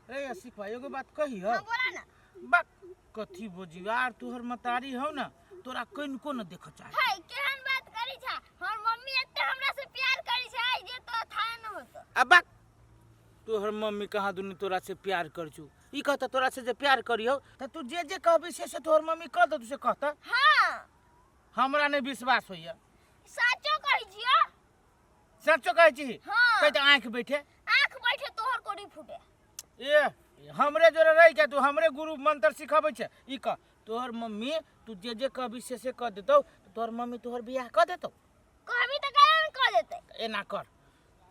रे आसिफ भाई एगो बात कही हो हाँ बोला ना। बा कथी बोजी यार, तोहर मतारी हो ना, तोरा कनिको न देख चाहे। हाय केहन बात करी छा, हमर मम्मी एते हमरा से प्यार करी छा जे तो था न होतो। अब बा तोहर मम्मी कहाँ दुनी तोरा से प्यार कर छु, ई कहता तोरा से जे प्यार करियो त तू जे जे कहबी से से तोहर मम्मी कह दे, तू से कहता। हाँ। हमरा नहीं विश्वास होइया। साचो कहै छियो। सचो कहै छी? हाँ। कहै त आँख बैठे। आँख बैठे तोहर कोड़ी फूटे। ए हमरे जोरे रह के तू हमरे गुरु मंत्र सिखाबै छै। ई कह तोहर मम्मी तू जे जे कहबी से से कह देतौ, तोहर मम्मी तोहर बियाह कह देतौ। कहबी त काहे न कह देतै। एना कर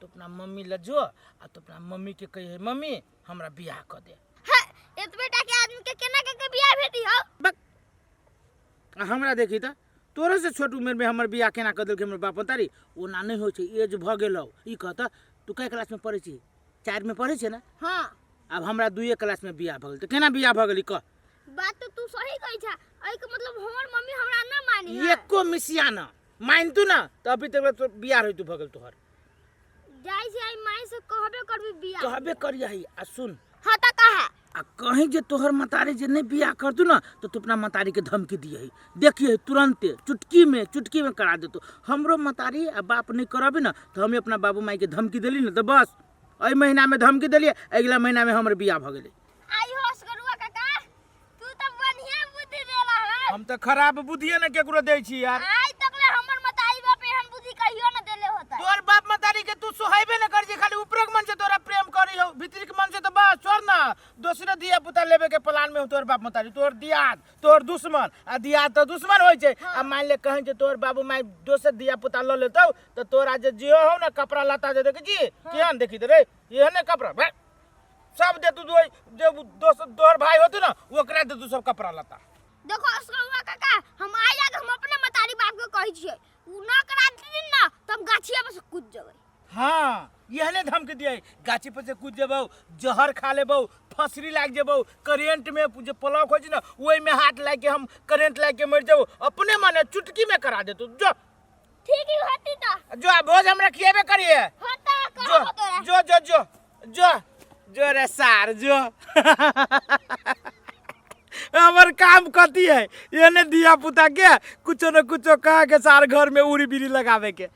तू अपना मम्मी ल जो आ तू अपना मम्मी के कहिए मम्मी हमरा बियाह कह दे। हाँ, एतबे टा के आदमी के केना के के बियाह भेटी हौ? बक हमरा देखी त तोरे से छोट उम्र में हमर बियाह केना कह देलकै हमर बाप तारी, ओना नहीं होइ छै, एज भ गेल हौ। ई कह त तू कै क्लास में पढ़ै छी? 4 में पढ़ै छै ना? हाँ। अब हमरा 2 क्लास में बियाह भ गेल त केना बियाह भ गेल ई कह। बात तो तू सही कहै छा, एहि के मतलब हमर मम्मी हमरा ना मानी है। एको मिसिया ना मानतू ना त अभी तक तो बियाह होइतू भ गेल तोहर। जाइ छै आई माई से कहबे करबी बियाह। कहबे करियही। आ सुन। हाँ त कहा। आ कहीं जे तोहर मतारी जे नहीं बियाह करतू ना तो तू अपना मतारी के धमकी दियही, देखिए तुरंते चुटकी में करा देतू। हमरो मतारी आ बाप नहीं करबी ना तो हमें अपना बाबू माई के धमकी देली ना तो बस एहि महीना में धमकी देलिए, अगला महीना में हमर बियाह भ गेलै। आई होश करुआ काका, तू त बढ़िया बुद्धि देला है। हम त खराब बुद्धिए ने केकरो दै छी यार। आई तकले हमर मतारी बाप एहन बुद्धि कहियो न देले होता। तोर बाप मतारी के तू सोहाइबे न कर जी, खाली ऊपर के मन से तोरा प्रेम करी हो, भीतर के मन से तो बस छोड़ ना, दोसरे धिया पुता लेबे के प्लान में हो तोर बाप मतारी, तोर दियाद तोर दुश्मन, आ दियाद तो दुश्मन होय छै। हाँ। आ मान ले कहीं जे तोर बाबू माई दोसर धिया पुता ल लेतौ त तोरा जे जियो हो ना कपड़ा लत्ता जे देखै छी। हाँ। केहन देखी रे एहने कपड़ा बे सब दे तू दोई, जे दोसर तोहर भाई होतु ना ओकरा दे तू सब कपड़ा लत्ता। देखो असगरुआ काका, हम आइ जाके हम अपने मतारी बाप के कहै छियै, उ ना करा देथिन ना त हम गाछिया पर से कूद जेबै। हाँ एहने धमकी दियै, गाछी पर से कूद जेबौ, जहर खा लेबौ, फसरी लागि जेबौ, करेंट में जे प्लग होइ छै ना ओहि में हाथ लागि के हम करेंट लागि के मरि जेबौ, अपने मने चुटकी में करा देतौ। जो ठीक ही होती त जो आ भोज हमरा खिएबे करिए। हाँ त जो, कहबो तोरा। जो, जो, जो, जो, जो रे सार, जो। हमर काम कथी है, एने धिया पुता के कुछो न कुछो कह के सार घर में उड़ी बीड़ी लगावे के।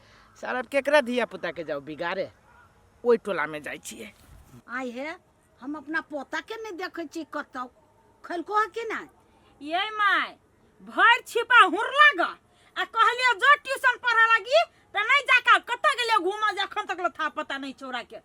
सार अब केकरा धिया पुता के जाओ बिगाड़े, ओहि टोला में जाइ छियै। आइ हे हम अपना पोता के नहीं देखै छी कतौ, खलको है कि नहीं? ये my भर छिपा हुरला ग आ कहलियो जो ट्यूशन पढ़ा लगी त नहीं जाका कत गेलियो घूमा जे अखन तक था पता नहीं छोरा के।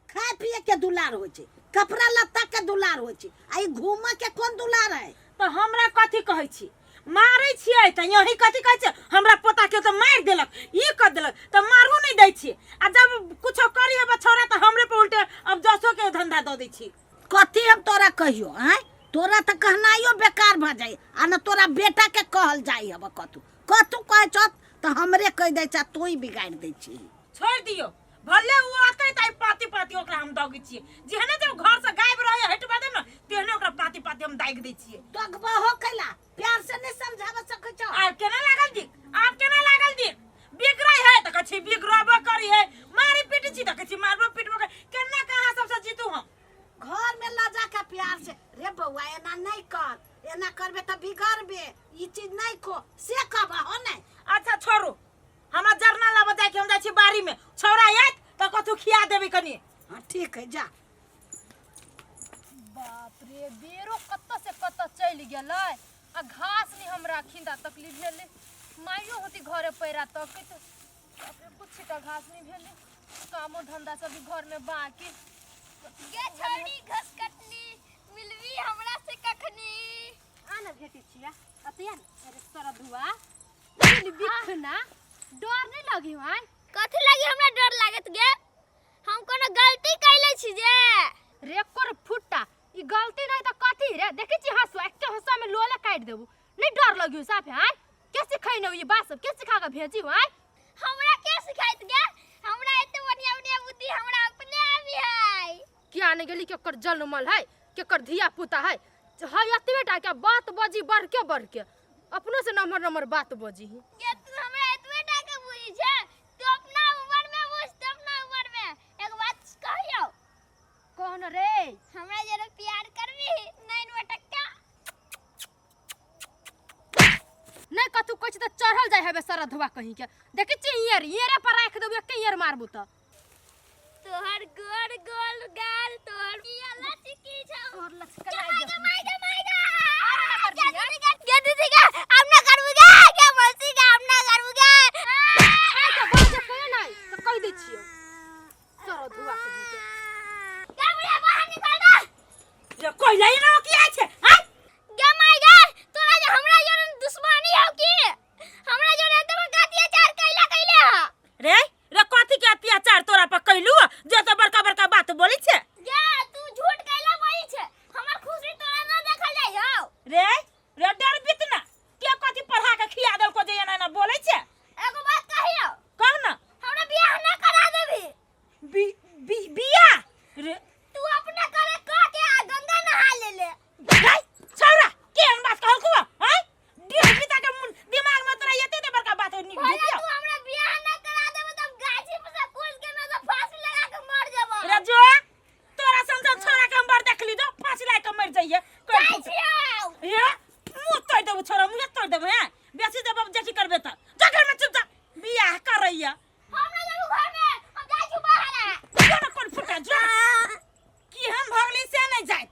खाए पिए के दुलार होइ छै, कपड़ा लत्ता के दुलार होइ छै, आ ई घूमे के कोन दुलार है? त हमरा कथी कहै छी, मारै छियै त यही कथी कहै छै, हमरा पोता के त मारि देलक, ई कर देलक, त मारू नहीं दै छी। आ जब कुछो करी हेबे छोरा त हमरे पर उल्टे अब जसो के धंधा द दै छी। कथी हम तोरा कहियो आँय, तोरा त कहनाइयो बेकार भ जाइ, आ न तोरा बेटा के कहल जाइ हब कतू कतू कहै छत त हमरे कहि दै छ, तू ही बिगाड़ि दै छी। छोड़ि दियो, भले उ आते त पाती पाती ओकरा हम दगै छियै, जेहने जब घर से गायब रहे हटबा देब न तेहने ओकरा पाती पाती हम दागि दै छियै। दगबहो कैला प्यार से नहीं समझाब सकै छौ। आब केना लागल दिक, आब केना लागल दिक, बिगड़ै है त कहै छी बिगड़बो करी है, मारी पीटी छी त कहै छी मारबो पीटबो करी, केना कहाँ सबसे जीतू हम? घर में ल जाके प्यार से रे बौआ एना नहीं कर, एना करबे त बिगड़बे, ई चीज नहीं खो से कहबा हो नहीं। अच्छा छोड़ू, हमरा जरना लाबऽ जाय के, हम जाइ छी बाड़ी में, छौड़ा आयत त कथू खिया देबै कनी। हाँ ठीक है जा। बाप रे बेरो कत से कत चलि गेलै आ घास नहीं हमरा खिंदा तकलीफ भेलै, माइयो होती घरे पैरा तकैत, बाप रे कुछ छिटा घास नहीं भेलै, कामो धंधा सब भी घर में बाकी। गे छौड़ी घास कटनी मिलबी हमरा से कखनी? आ ना भेटी छिया अतिया न, अरे सरधुआ मिल बिखना डर नहीं लगी हन? कथी लगी हमरा डर लागत गे, हम कोनो गलती कैले छी जे? रे कोर फुट्टा ई गलती नहीं त कथी रे, देखै छी हंसुआ एके हंसुआ में लोले काटि देबू, नहीं डर लगी साफे आय? के सिखैने ई बात सब, के सिखा के भेजी आय? हमरा के सिखाइत गे, हमरा एते बढ़िया बढ़िया बुद्धि हमरा अपने आबी है। किया नहीं गेली केकर जन्मल है, केकर धिया पुता है, है एतबे टा के बात बजी बढ़ के बढ़ के अपनो से नम्हर नम्हर बात बजी ही। गे तू हमरा एतबे टा के बुझी छे, तू अपना उम्र में बुझ, तू अपना उम्र में एक बात कहियो। कह कहो न रे। हमरा जरा प्यार करबी नैन बटक्का? नहीं कथू कहै छी तऽ चढ़ल जाइ हेबे सरधुआ कहीं के। देखै छी इयर इयरे पर राखि देबू, एके इयर मारबू तऽ। तोहर गोर गोल गाल, तोहर पिया लचकी छौ। तोहर लचका गे लागि माय गे, जेतौ। माय गे, माय गे। आरो ना गे दीदी गे, गे दीदी गे, हम ना करबू गे, गे मौसी गे, हम ना करबू गे। आइ तऽ बाजऽ कहियो नहि तऽ कहि दै छियौ सरधुआ कहीं के। गे बुढ़िया बाहर निकल गे। रे कोइला ना की आइ छै आइ? गे माय गे, तोरा जे हमरा जोरे दुश्मनी हौ की? हमरा जोरे एते बड़का अत्याचार कैला कैले ह? रे रे, कथी के अत्याचार तोरा पर कैलू जे तो बड़का बड़का बात बोलै छै? गे तू झूठ कैला बोलै छै? हमर खुशी तोरा ना देखल जाइ हौ। रे रे, डर बितना के कथी पढ़ा के खिया देलको जे एना एना बोलै छै? एगो बात कहियो? कह न। हमरा बियाह ना करा देबी? बी बी बिया रे? तू अपना करे कह के आ गंगा नहा ले ले। रे छौरा, केहन बात कहलको हैं? डेढ़ बिता के दिमाग में तोरा एते एते बड़का बात नि भैया, ढुकियो। तू हमरा बियाह ना करा देबे त हम गाछी पर से कूद के ना त फांसी लगा के मर जेबो। रे जो तोरा सन सन छौरा के हम बड़ देखली, जो फांसी लाग के मर जाइए। जाइ छियौ। हे, मुंह तोड़ देबो छोरा, मुंह तोड़ देबो। हैं, बेसी जब जेठी करबे त जा घर में चुपचाप बियाह करैया। हम ना जेबो घर में, हम जाइ छी बाहर। जो ना कोन फुटा जो कि हम भगली से नहीं जाए।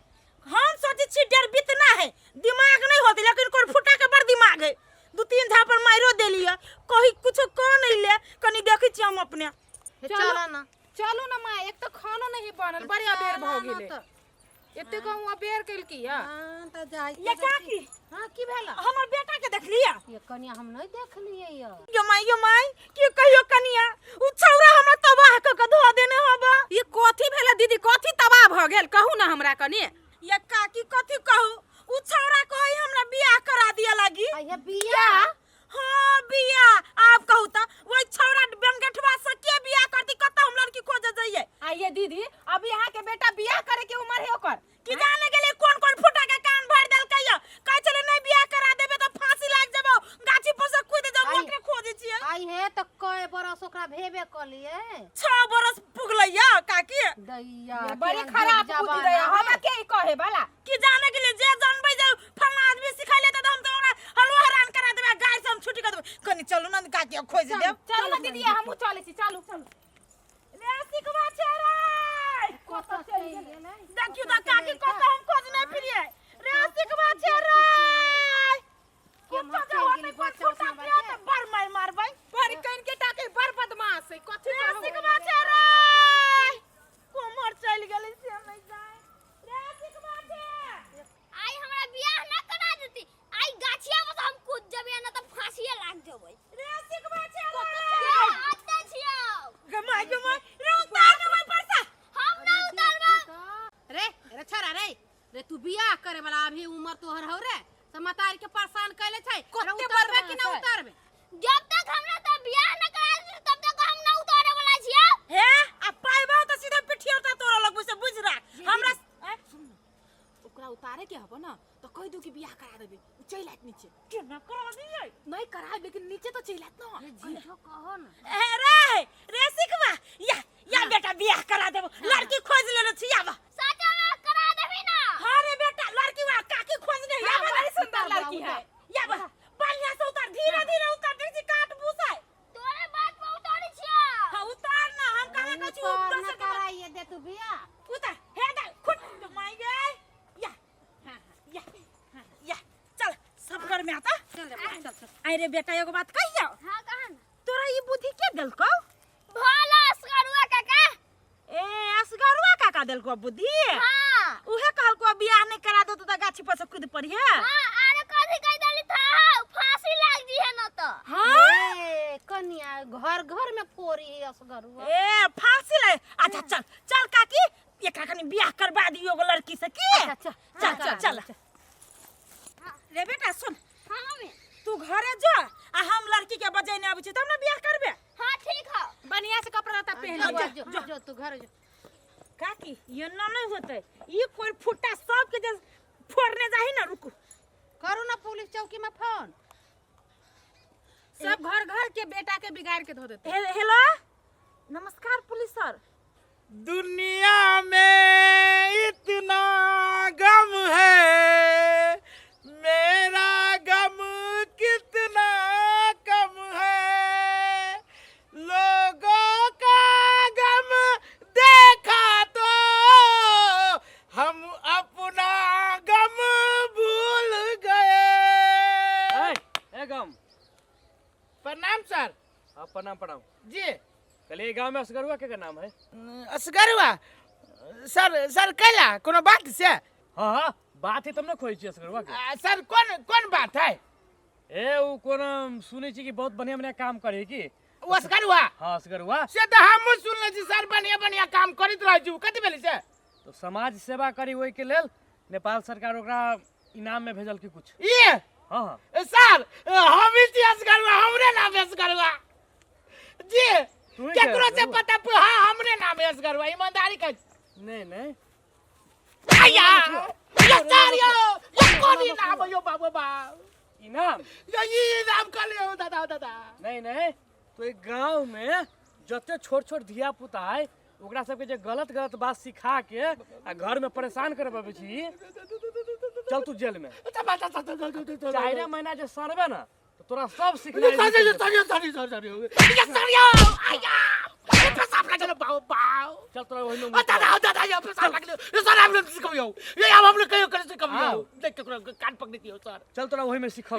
हम सोचे छी डर बितना है, दिमाग नहीं होती, लेकिन कोन फुटा के बड़ दिमाग है। दू तीन झापर मारो देली है, कहीं कुछो कह नहीं ले। कनी देखै छी हम अपने। चलो ना, चलू ना माँ, एक तऽ खानो नहीं बनल, बड़ी अबेर भऽ गेलै। एते कहूँ अबेर केलकी या। हाँ तऽ जाइ। ये काकी। हाँ, की भेल? हमर बेटा के देखलिया? ये कनिया, हम नहीं देखलिए ये। यो माई, यो माई, की कहियो कनिया, उ छौरा हमरा तबाह क के धो देने हबा। ये कथी भेल दीदी? कथी तबाह भऽ गेल? कहू ना हमरा कनी। ये काकी, कथी कहू, उ छौरा कही हमरा बियाह करा दिया लागी। आ ये बियाह? हाँ बियाह। आप कहू त वही छौरा बनगठवा से के बियाह करती? कत हम लड़की खोजे जाइए? आ ये दीदी, अभी अहाँ के बेटा बियाह करे के उम्र है ओकर? कि जाने गेले कोन कोन फुटा के कान भर देलकै या। कहै छलै नहीं बियाह करा देबे त फांसी लाग जेबौ, गाछी पर से कूद जेबौ। ओकरे खोजे छियै। आई हे, तऽ कय बरस ओकरा भेबे कलिए? 6 बरस पुगलैया काकी। दैया, बड़ी केहन खराब जुग बुद्धि जमाना रहे हमरा है। के ई कहे वाला। कि जाने गेले जे जानबै जे फलना आदमी सिखैले त हम त ओकरा हलुआ हरान करा देबै, गाय से हम छुट्टी कर देबै। कनी चलू ना काकी, खोज देब। चलू ना दीदी, हमहूँ चलै छी, चलू चलू। रे सिखवा छै रे, कतऽ चलि गेलै? देखियौ त काकी, कत हम खोजने फिरियै। रे सिखवा छै रे, केम्हर कुत्ता चलि जे गेलै होतै कोन बच्चा फुटा उसना के के? त बड़ मार मारबै। बड़ कनि के टाके बड़ बदमाश है, कथी रे कहू? सिखवा छै रे, कोमर चलि गेलै से नहि जाय। रे सिखवा छै। आई हमरा बियाह ना करा देती, आई गाछिया पर से हम कूद जेबै ना त फांसीए लाग जेबै। रे सिखवा छै गे रे। अत्ते छियौ। गे माय, गे माय, रे उतार ने ओइ पर से। हम ना उतारबौ। रे रे छोरा रे, रे तू बियाह करे वाला अभी उम्र तोहर हौ रे, से मतारी के परेशान कैले छै। रे कते उतारबे कि ना बदमाश है। उतारबे? जब तक हमरा त बियाह ना करा देती तब तक हम ना उतारे वाला छियौ। हे, आ पाइबा त सीधा पिठिया उतार तोरा लगबै से बुझ राख हमरा। आँय, सुन ना, ओकरा उतारे के हबो ना तो कहि दू कि बियाह करा देबे, उ चलि आयत नीचे। केना करा दियै? नहीं करायब, लेकिन नीचे तो चलि आयत ना। रे झूठो कहो ना। ए रे रे सिखवा, या या बेटा, बियाह करा देबो, लड़की खोज लेने छी, आबा। सच में करा देबी ना? हाँ रे बेटा, लड़की वा काकी खोजने है। हाँ, आबा। बड़ी सुंदर लड़की है। या बा, बढ़िया से उतार, धीरे धीरे उतार, देख छी काट भूसा। तोरे बात पर उतारे छियौ। हाँ उतार ना, हम कहाँ कहै छी उतार दोसर ना के बात। कराइए दे तू बियाह। उतार हे दा खुट माई गे। या या या, चल सब घर में आता। चल रे बौआ, चल चल। आई रे बेटा, एगो बात कहियो? हां, कहा ना। तोरा ई बुद्धि के देलकौ? भला असगरुआ काका। ए असगरुआ काका देलकौ बुद्धि? हां। उहे कहलकौ बियाह नहीं करा दो तो गाछी पर से कूद पड़िहे? हां, आरे कथी कह देली था, फांसी लाग जी है न त। हाँ। ए कनिया, घर घर में फोरी है असगरुआ। ए फांसी ले। अच्छा चल चल काकी, एकरा कनी बियाह करवा दियो एगो लड़की से की। अच्छा, चल चल चल रे बेटा, सुन। हां मम्मी। तू घरे जा आ हम लड़की के बजेने आबै छी तब ने बियाह करबे। हां ठीक हौ। बढ़िया से कपड़ा लत्ता पहन जो लिअ। जो जो, तू घर जो। काकी, ये ना नहीं होते, ई कोई फुट्टा सबके जे फोड़ने जाही ना, रुकू। करू ना पुलिस चौकी में फोन। सब घर घर के बेटा के बिगाड़ के धो देते। हेलो, नमस्कार पुलिस सर। दुनिया में इतना गम है, मेरा गम कितना कम है। लोगों का गम देखा तो हम अपना गम भूल गए। ए, ए गम। प्रणाम सर। हाँ, प्रणाम प्रणाम। जी। कहलिए गांव में असगरुआ के नाम है? असगरुआ सर, सर कैला कोनो बात से? हाँ हाँ बात है तब ना खोई छी असगरुआ के। सर कौन कौन बात है? ए उ कोनो सुनै छी कि बहुत बढ़िया बढ़िया काम करे की ओ असगरुआ? हाँ असगरुआ। से तो हमहूँ सुनले छी सर, बढ़िया बढ़िया काम करैत रहै छी। कथी भेलै से? तो समाज सेवा करी ओहि के लेल नेपाल सरकार ओकरा इनाम में भेजल की कुछ। ये? हाँ हाँ। सर हम ही छी असगरुआ, हमरे नाम है असगरुआ जी। तू ही केकरो से असगरुआ? पता हाँ हमरे नाम है असगरुआ, ईमानदारी का। नहीं नहीं। आया ये सर यो ये कौन इनाम यो बाबू बाप इनाम? यो ये इनाम कर लियो दादा दादा। नहीं नहीं, तो एक गांव में जते छोट छोट धिया पुता है ओकरा सबके जे गलत गलत बात सिखा के आ घर में परेशान करबाबै छी, चल तू जेल में। 4 महीना जे सड़बे ना तो तोरा सब सिखना। चल तोरा ओहि में चल तोरा ओहि में सिखा।